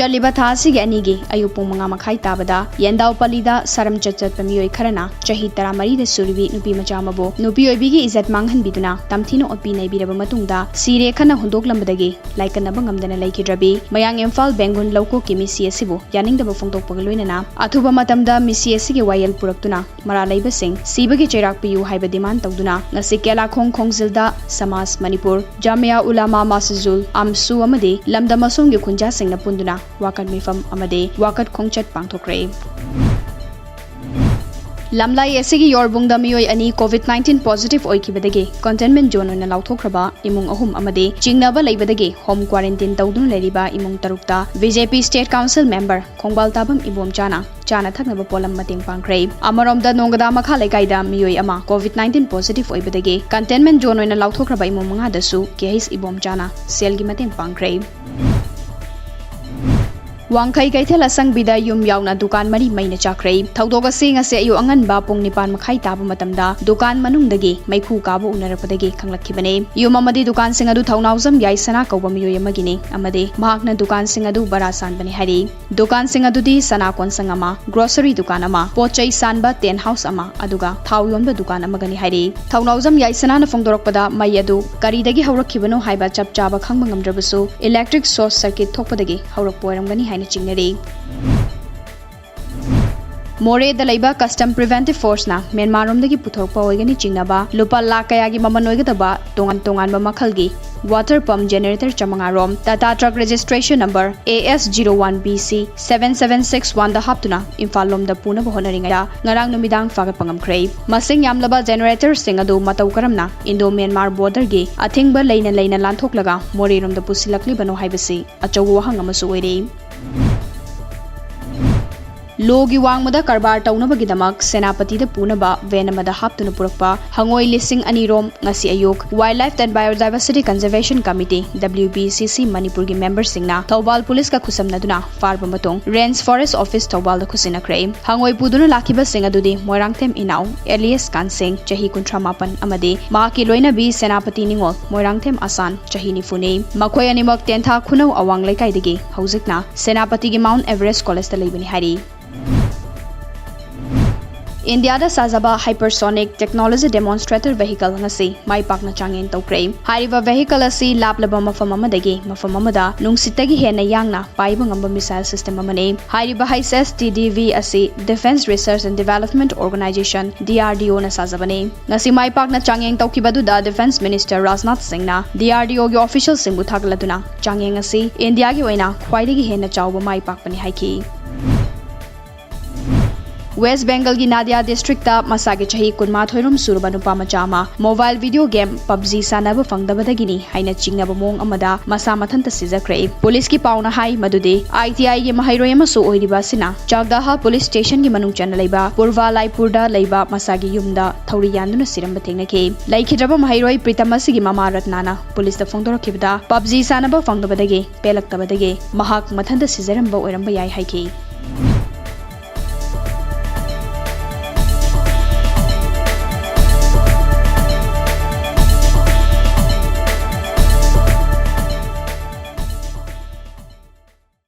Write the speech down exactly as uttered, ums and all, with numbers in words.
ꯆꯠꯂꯤꯕ ꯊꯥ ꯑꯁꯤꯒꯤ ꯑꯅꯤꯒꯤ ꯑꯌꯨꯛ ꯄꯨꯡ ꯃꯉꯥ ꯃꯈꯥꯏ ꯇꯥꯕꯗ ꯌꯦꯟꯗꯥꯎꯄꯜꯂꯤꯗ ꯁꯥꯔꯝ ꯆꯠ ꯆꯠꯄ ꯃꯤꯑꯣꯏ ꯈꯔꯅ ꯆꯍꯤ ꯇꯔꯥꯃꯔꯤꯗ ꯁꯨꯔꯤꯕꯤ ꯅꯨꯄꯤ ꯃꯆꯥ ꯑꯃꯕꯨ ꯅꯨꯄꯤ ꯑꯣꯏꯕꯤꯒꯤ ꯏꯖꯠ ꯃꯥꯡꯍꯟꯕꯤꯗꯨꯅ ꯇꯝꯊꯤꯅ ꯑꯣꯠꯄꯤ ꯅꯩꯕꯤꯔꯕ ꯃꯇꯨꯡꯗ ꯁꯤꯔꯦ ꯈꯟꯅ ꯍꯨꯟꯗꯣꯛꯂꯝꯕꯗꯒꯤ ꯂꯥꯏꯀꯠꯅꯕ ꯉꯝꯗꯅ ꯂꯩꯈꯤꯗ꯭ꯔꯕꯤ ꯃꯌꯥꯡ ꯏꯝꯐꯥꯜ ꯕꯦꯡꯒꯨꯟ ꯂꯧꯀꯣꯛꯀꯤ ꯃꯤꯁꯤ ꯑꯁꯤꯕꯨ ꯌꯥꯅꯤꯡꯗꯕ ꯐꯣꯡꯗꯣꯛꯄꯒ ꯂꯣꯏꯅꯅ ꯑꯊꯨꯕ ꯃꯇꯝꯗ ꯃꯤꯁꯤ ꯑꯁꯤꯒꯤ ꯋꯥꯌꯦꯜ ꯄꯨꯔꯛꯇꯨꯅ ꯃꯔꯥꯜ ꯂꯩꯕꯁꯤꯡ ꯁꯤꯕꯒꯤ ꯆꯩꯔꯥꯛ ꯄꯤꯌꯨ ꯍꯥꯏꯕ demand ꯇꯧꯗꯨꯅ ꯉꯁꯤ ꯀꯦꯂꯥꯈꯣꯡ ꯈꯣꯡꯖꯤꯜꯗ ꯁꯃꯥꯖ ꯃꯅꯤꯄꯨꯔ, ꯖꯥꯃꯤꯌꯥ ꯎꯂꯥꯃꯥ ꯃꯥꯁꯤꯖꯨꯜ, ꯑꯝꯁꯨ ꯑꯃꯗꯤ ꯂꯝꯗꯝ ꯑꯁꯣꯝꯒꯤ ꯈꯨꯟꯖꯥꯁꯤꯡꯅ ꯄꯨꯟꯗꯨꯅ ꯋꯥꯀꯠ ꯃꯤꯐꯝ ꯑꯃꯗꯤ ꯋꯥꯀꯠ ꯈꯣꯡꯆꯠ ꯄꯥꯡꯊꯣꯛꯈ꯭ꯔꯦ꯫ ꯂꯝꯂꯥꯏ ꯑꯁꯤꯒꯤ ꯌꯣꯔꯕꯨꯡꯗ ꯃꯤꯑꯣꯏ ꯑꯅꯤ COVID nineteen positive ꯑꯣꯏꯈꯤꯕꯗꯒꯤ containment zone ꯑꯣꯏꯅ ꯂꯥꯎꯊꯣꯛꯈ꯭ꯔꯕ ꯏꯃꯨꯡ ꯑꯍꯨꯝ ꯑꯃꯗꯤ ꯆꯤꯡꯅꯕ ꯂꯩꯕꯗꯒꯤ home quarantine ꯇꯧꯗꯨꯅ ꯂꯩꯔꯤꯕ ꯏꯃꯨꯡ ꯇꯔꯨꯛꯇ BJP state council member ꯈꯣꯡꯕꯥꯜ ꯇꯥꯕꯝ ꯏꯕꯣꯝꯆꯥꯅ ꯆꯥꯅ ꯊꯛꯅꯕ ꯄꯣꯠꯂꯝ ꯃꯇꯦꯡ ꯄꯥꯡꯈ꯭ꯔꯦ꯫ ꯑꯃꯔꯣꯝꯗ ꯅꯣꯡꯒꯗꯥ ꯃꯈꯥ ꯂꯩꯀꯥꯏꯗ ꯃꯤꯑꯣꯏ ꯑꯃ COVID nineteen positive ꯑꯣꯏꯕꯗꯒꯤ containment zone ꯑꯣꯏꯅ ꯂꯥꯎꯊꯣꯛꯈ꯭ꯔꯕ ꯏꯃꯨꯡ ꯃꯉꯥꯗꯁꯨ ꯀꯦꯍꯩꯁ ꯏꯕꯣꯝꯆꯥꯅ ꯁꯦꯜꯒꯤ ꯃꯇꯦꯡ ꯄꯥꯡꯈ꯭ꯔꯦ꯫ ꯋꯥꯡꯈꯩ ꯀꯩꯊꯦꯜ ꯑꯁꯪꯕꯤꯗ ꯌꯨꯝ ꯌꯥꯎꯅ ꯗꯨꯀꯥꯟ ꯃꯔꯤ ꯃꯩꯅ ꯆꯥꯛꯈ꯭ꯔꯦ꯫ ꯊꯧꯗꯣꯛ ꯑꯁꯤ ꯉꯁꯤ ꯑꯌꯨꯛ ꯑꯉꯟꯕ ꯄꯨꯡ ꯅꯤꯄꯥꯟ ꯃꯈꯥꯏ ꯇꯥꯕ ꯃꯇꯝꯗ ꯗꯨꯀꯥꯟ ꯃꯅꯨꯡꯗꯒꯤ ꯃꯩꯈꯨ ꯀꯥꯕ ꯎꯅꯔꯛꯄꯗꯒꯤ ꯈꯪꯂꯛꯈꯤꯕꯅꯤ꯫ ꯌꯨꯝ ꯑꯃꯗꯤ ꯗꯨꯀꯥꯟꯁꯤꯡ ꯑꯗꯨ ꯊꯧꯅꯥꯎꯖꯝ ꯌꯥꯏꯁꯅꯥ ꯀꯧꯕ ꯃꯤꯑꯣꯏ ꯑꯃꯒꯤꯅꯤ ꯑꯃꯗꯤ ꯃꯍꯥꯛꯅ ꯗꯨꯀꯥꯟꯁꯤꯡ ꯑꯗꯨ ꯚꯔꯥ ꯁꯥꯟꯕꯅꯤ ꯍꯥꯏꯔꯤ꯫ ꯗꯨꯀꯥꯟꯁꯤꯡ ꯑꯗꯨꯗꯤ ꯁꯅꯥ ꯀꯣꯟꯁꯪ ꯑꯃ, grocery ꯗꯨꯀꯥꯟ ꯑꯃ, ꯄꯣꯠ ꯆꯩ ꯁꯥꯟꯕ tent house ꯑꯃ, ꯑꯗꯨꯒ ꯊꯥꯎ ꯌꯣꯟꯕ ꯗꯨꯀꯥꯟ ꯑꯃꯒꯅꯤ ꯍꯥꯏꯔꯤ꯫ ꯊꯧꯅꯥꯎꯖꯝ ꯌꯥꯏꯁꯅꯥꯅ ꯐꯣꯡꯗꯣꯔꯛꯄꯗ ꯃꯩ ꯑꯗꯨ ꯀꯔꯤꯗꯒꯤ ꯍꯧꯔꯛꯈꯤꯕꯅꯣ ꯍꯥꯏꯕ ꯆꯞ ꯆꯥꯕ ꯈꯪꯕ ꯉꯝꯗ꯭ꯔꯕꯁꯨ electric short circuit ꯊꯣꯛꯄꯗꯒꯤ ꯍꯧꯔꯛꯄ ꯑꯣꯏꯔꯝꯒꯅꯤ ꯍꯥꯏꯅ ꯆꯤꯡꯅꯔꯤ꯫ ꯃꯣꯔꯦꯗ ꯂꯩꯕ Custom Preventive Force ꯅ ꯃ꯭ꯌꯥꯟꯃꯥꯔ ꯔꯣꯝꯗꯒꯤ ꯄꯨꯊꯣꯔꯛꯄ ꯑꯣꯏꯒꯅꯤ ꯆꯤꯡꯅꯕ ꯂꯨꯄꯥ ꯂꯥꯈ ꯀꯌꯥꯒꯤ ꯃꯃꯜ ꯑꯣꯏꯒꯗꯕ ꯇꯣꯉꯥꯟ ꯇꯣꯉꯥꯟꯕ ꯃꯈꯜꯒꯤ water pump generator ꯆꯥꯃꯉꯥ ꯔꯣꯝ Tata truck registration number AS zero one BC seven seven six one ꯗ ꯍꯥꯞꯇꯨꯅ ꯏꯝꯐꯥꯜ ꯂꯣꯝꯗ ꯄꯨꯅꯕ ꯍꯣꯠꯅꯔꯤꯉꯩꯗ ꯉꯔꯥꯡ ꯅꯨꯃꯤꯗꯥꯡ ꯐꯥꯒꯠꯄ ꯉꯝꯈ꯭ꯔꯦ꯫ ꯃꯁꯤꯡ ꯌꯥꯝꯂꯕ generator ꯁꯤꯡ ꯑꯗꯨ ꯃꯇꯧ ꯀꯔꯝꯅ Indo Myanmar border ꯒꯤ ꯑꯊꯤꯡꯕ ꯂꯩꯅ ꯂꯩꯅ ꯂꯥꯟꯊꯣꯛꯂꯒ ꯃꯣꯔꯦꯔꯣꯝꯗ ꯄꯨꯁꯤꯜꯂꯛꯂꯤꯕꯅꯣ ꯍꯥꯏꯕꯁꯤ ꯑꯆꯧꯕ ꯋꯥꯍꯪ ꯑꯃꯁꯨ ꯑꯣꯏꯔꯤ꯫ ꯂꯣꯒꯤ ꯋꯥꯡꯃꯗ ꯀꯔꯕꯥꯔ ꯇꯧꯅꯕꯒꯤꯗꯃꯛ ꯁꯦꯅꯥꯄꯇꯤꯗ ꯄꯨꯅꯕ ꯚꯦꯟ ꯑꯃꯗ ꯍꯥꯞꯇꯨꯅ ꯄꯨꯔꯛꯄ ꯍꯉꯣꯏ ꯂꯤꯁꯤꯡ ꯑꯅꯤ ꯔꯣꯝ ꯉꯁꯤ ꯑꯌꯨꯛ Wildlife and Biodiversity Conservation Committee, W B C C, ꯃꯅꯤꯄꯨꯔꯒꯤ ꯃꯦꯝꯕꯔꯁꯤꯡꯅ ꯊꯧꯕꯥꯜ ꯄꯨꯂꯤꯁꯀ ꯈꯨꯠꯁꯝꯅꯗꯨꯅ ꯐꯥꯔꯕ ꯃꯇꯨꯡ Range Forest Office ꯊꯧꯕꯥꯜꯗ ꯈꯨꯠꯁꯤꯟꯅꯈ꯭ꯔꯦ꯫ ꯍꯉꯣꯏ ꯄꯨꯗꯨꯅ ꯂꯥꯛꯈꯤꯕꯁꯤꯡ ꯑꯗꯨꯗꯤ ꯃꯣꯏꯔꯥꯡꯊꯦꯝ ꯏꯅꯥꯎ ꯑꯦꯂꯤꯌꯁ ꯀꯥꯟꯁꯦꯡ, ꯆꯍꯤ ꯀꯨꯟꯊ꯭ꯔꯥ ꯃꯥꯄꯟ, ꯑꯃꯗꯤ ꯃꯍꯥꯛꯀꯤ ꯂꯣꯏꯅꯕꯤ ꯁꯦꯅꯥꯄꯇꯤ ꯅꯤꯉꯣꯜ, ꯃꯣꯏꯔꯥꯡꯊꯦꯝ ꯑꯁꯥꯟ, ꯆꯍꯤ ꯅꯤꯐꯨꯅꯤ꯫ ꯃꯈꯣꯏ ꯑꯅꯤꯃꯛ ꯇꯦꯟꯊꯥ ꯈꯨꯅꯧ ꯑꯋꯥꯡ ꯂꯩꯀꯥꯏꯗꯒꯤ ꯍꯧꯖꯤꯛꯅ ꯁꯦꯅꯥꯄꯇꯤꯒꯤ Mount Everest College ꯇ ꯂꯩꯕꯅꯤ ꯍꯥꯏꯔꯤ꯫ ꯏꯟꯗꯤꯌꯥꯗ ꯁꯥꯖꯕ hypersonic technology demonstrator vehicle ꯉꯁꯤ ꯃꯥꯏ ꯄꯥꯛꯅ ꯆꯥꯡꯌꯦꯡ ꯇꯧꯈ꯭ꯔꯦ꯫ ꯍꯥꯏꯔꯤꯕ vehicle ꯑꯁꯤ ꯂꯥꯞꯂꯕ ꯃꯐꯝ ꯑꯃꯗꯒꯤ ꯃꯐꯝ ꯑꯃꯗ ꯅꯨꯡꯁꯤꯠꯇꯒꯤ ꯍꯦꯟꯅ ꯌꯥꯡꯅ ꯄꯥꯏꯕ ꯉꯝꯕ missile system ꯑꯃꯅꯤ꯫ ꯍꯥꯏꯔꯤꯕ H S T D V ꯑꯁꯤ Defence Research and Development Organisation, D R D O ꯅ ꯁꯥꯖꯕꯅꯤ꯫ ꯉꯁꯤ ꯃꯥꯏ ꯄꯥꯛꯅ ꯆꯥꯡꯌꯦꯡ ꯇꯧꯈꯤꯕ ꯑꯗꯨꯗ Defence Minister ꯔꯥꯖꯅꯥꯊ ꯁꯤꯡꯅ D R D O ꯒꯤ official ꯁꯤꯡꯕꯨ ꯊꯥꯒꯠꯂꯗꯨꯅ ꯆꯥꯡꯌꯦꯡ ꯑꯁꯤ ꯏꯟꯗꯤꯌꯥꯒꯤ ꯑꯣꯏꯅ ꯈ꯭ꯋꯥꯏꯗꯒꯤ ꯍꯦꯟꯅ ꯆꯥꯎꯕ ꯃꯥꯏ ꯄꯥꯛꯄꯅꯤ ꯍꯥꯏꯈꯤ꯫ ꯋꯦꯁ꯭ꯠ ꯕꯦꯡꯒꯜꯒꯤ ꯅꯥꯗꯤꯌꯥ district ꯇ ꯃꯁꯥꯒꯤ ꯆꯍꯤ ꯀꯨꯟꯃꯥꯊꯣꯏ ꯔꯣꯝ ꯁꯨꯔꯕ ꯅꯨꯄꯥ ꯃꯆꯥ ꯑꯃ mobile video game PUBG ꯁꯥꯟꯅꯕ ꯐꯪꯗꯕꯗꯒꯤꯅꯤ ꯍꯥꯏꯅ ꯆꯤꯡꯅꯕ ꯃꯑꯣꯡ ꯑꯃꯗ ꯃꯁꯥ ꯃꯊꯟꯇ ꯁꯤꯖꯈ꯭ꯔꯦ꯫ ꯄꯨꯂꯤꯁꯀꯤ ꯄꯥꯎꯅ ꯍꯥꯏ ꯃꯗꯨꯗꯤ I T I ꯒꯤ ꯃꯍꯩꯔꯣꯏ ꯑꯃꯁꯨ ꯑꯣꯏꯔꯤꯕ ꯑꯁꯤꯅ ꯆꯥꯛꯗꯥꯍꯥ police station ꯒꯤ ꯃꯅꯨꯡ ꯆꯟꯅ ꯂꯩꯕ ꯄꯨꯔꯚꯥꯂꯥꯏꯄꯨꯔꯗ ꯂꯩꯕ ꯃꯁꯥꯒꯤ ꯌꯨꯝꯗ ꯊꯧꯔꯤ ꯌꯥꯟꯗꯨꯅ ꯁꯤꯔꯝꯕ ꯊꯦꯡꯅꯈꯤ꯫ ꯂꯩꯈꯤꯗ꯭ꯔꯕ ꯃꯍꯩꯔꯣꯏ ꯄ꯭ꯔꯤꯇꯝ ꯑꯁꯤꯒꯤ ꯃꯃꯥ ꯔꯠꯅꯥꯅ ꯄꯨꯂꯤꯁꯇ ꯐꯣꯡꯗꯣꯔꯛꯈꯤꯕꯗ PUBG ꯁꯥꯟꯅꯕ ꯐꯪꯗꯕꯗꯒꯤ ꯄꯦꯜꯂꯛꯇꯕꯗꯒꯤ ꯃꯍꯥꯛ ꯃꯊꯟꯇ ꯁꯤꯖꯔꯝꯕ ꯑꯣꯏꯔꯝꯕ ꯌꯥꯏ ꯍꯥꯏꯈꯤ꯫